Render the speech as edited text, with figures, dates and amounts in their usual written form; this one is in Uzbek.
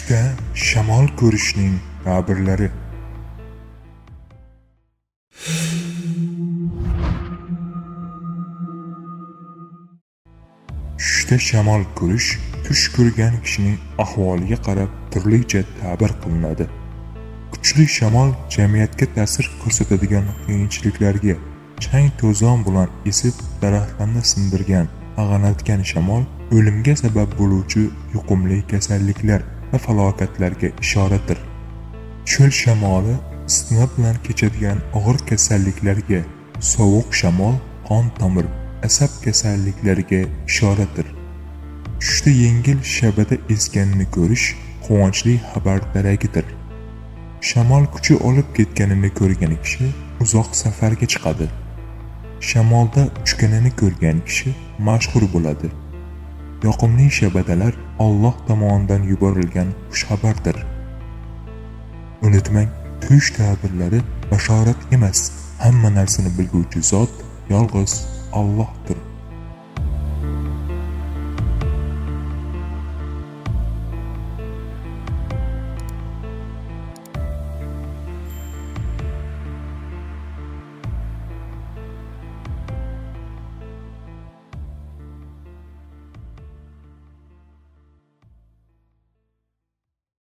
Tushda shamol ko'rishning ta'birlari. Tushda shamol ko'rish tush ko'rgan kishining ahvoliga qarab turlicha ta'bir qilinadi. Kuchli shamol jamiyatga ta'sir ko'rsatadigan qiyinchiliklarga, chang-to'zon bilan esib daraxtlarni sindirgan, ag'anatgan shamol o'limga sabab bo'luvchi yuqumli kasalliklar va falokatlarga ishoradir. Cho'l shamoli isitma bilan kechadigan og'ir kasalliklarga, sovuq shamol qon tomir, asab kasalliklariga ishoradir. Tushda yengil shabada esganini ko'rish quvonchli xabar daragidir. Shamol kuchi olib ketganini ko'rgan kishi uzoq safarga chiqadi. Shamolda uchganini ko'rgan kishi mashhur bo'ladi. Yoqimli shabadalar Alloh tomonidan yuborilgan xushxabardir. Unutmang, tush ta'birlari bashorat emas, hamma narsani bilguvchi zot yolg'iz Allohdir.